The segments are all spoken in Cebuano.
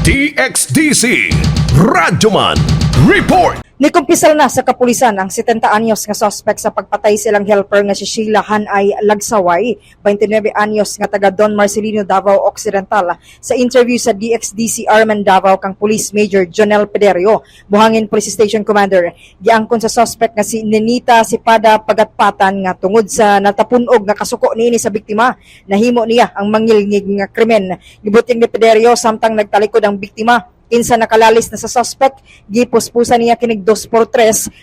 DXDC Radyoman Report. Nikumpisal na sa kapulisan ang 70 anyos nga suspect sa pagpatay sa ilang helper nga si Sheila Hanay Lagsaway, 29 anyos nga taga Don Marcelino, Davao Occidental. Sa interview sa DXDC Arman Davao kang Police Major Jonel Pederio, Buhangin Police Station Commander, giangkon sa suspect nga si Nenita Sipada Pagatpatan nga tungod sa natapunog nga kasuko niini sa biktima, nahimo niya ang mangilngig nga krimen. Gibutyag ni Pederio, samtang nagtalikod ang biktima kinsa nakalalis na sa suspect, gipuspusan niya kinig 2x3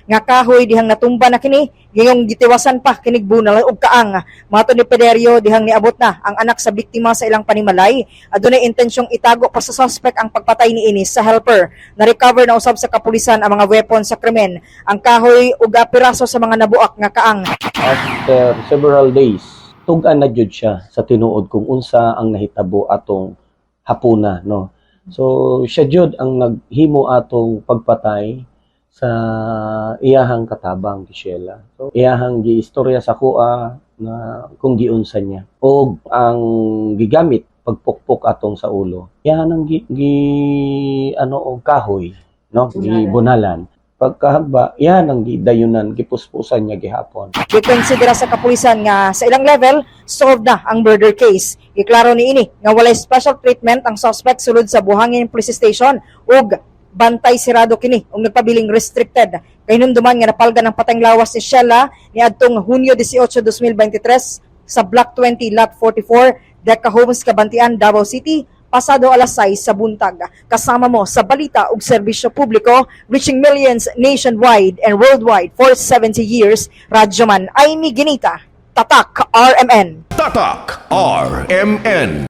nga kahoy dihang natumba na kini, gayong gitiwasan pa kinig bunal og kaang. Matod ni Pederio, dihang niabot na ang anak sa biktima sa ilang panimalay, adunay intensyong itago pa sa suspect ang pagpatay niini sa helper. Na-recover na usab sa kapulisan ang mga weapon sa krimen, ang kahoy ug piraso sa mga nabuak nga kaang. After several days, tug-an na jud siya sa tinuod kung unsa ang nahitabo atong hapuna, no? So siya jud ang naghimo atong pagpatay sa iyahang katabang, si Sheila. So iyahang giistorya sa kuha na kung giunsa niya og ang gigamit pagpukpok atong sa ulo. Iyahan ang gi ano og kahoy, no? Gibunalan. Pagkahagba, iyan ang gidayunan, gipuspusan niya gihapon. Gikonsidera sa kapulisan nga sa ilang level, solved na ang murder case. Giklaro niini nga walay special treatment ang suspect sulod sa Buhangin Police Station ug bantay sirado kini ug nagpabiling restricted. Kahinumduman nga napalgan ang patayng lawas ni Sheila niadtong Hunyo 18, 2023 sa Block 20, Lot 44, Deca Homes, Cabantian, Davao City, pasado alas 6 sa buntag. Kasama mo sa balita ug serbisyo publiko, reaching millions nationwide and worldwide for 70 years. Radyoman Amy Ginita, Tatak RMN. Tatak RMN.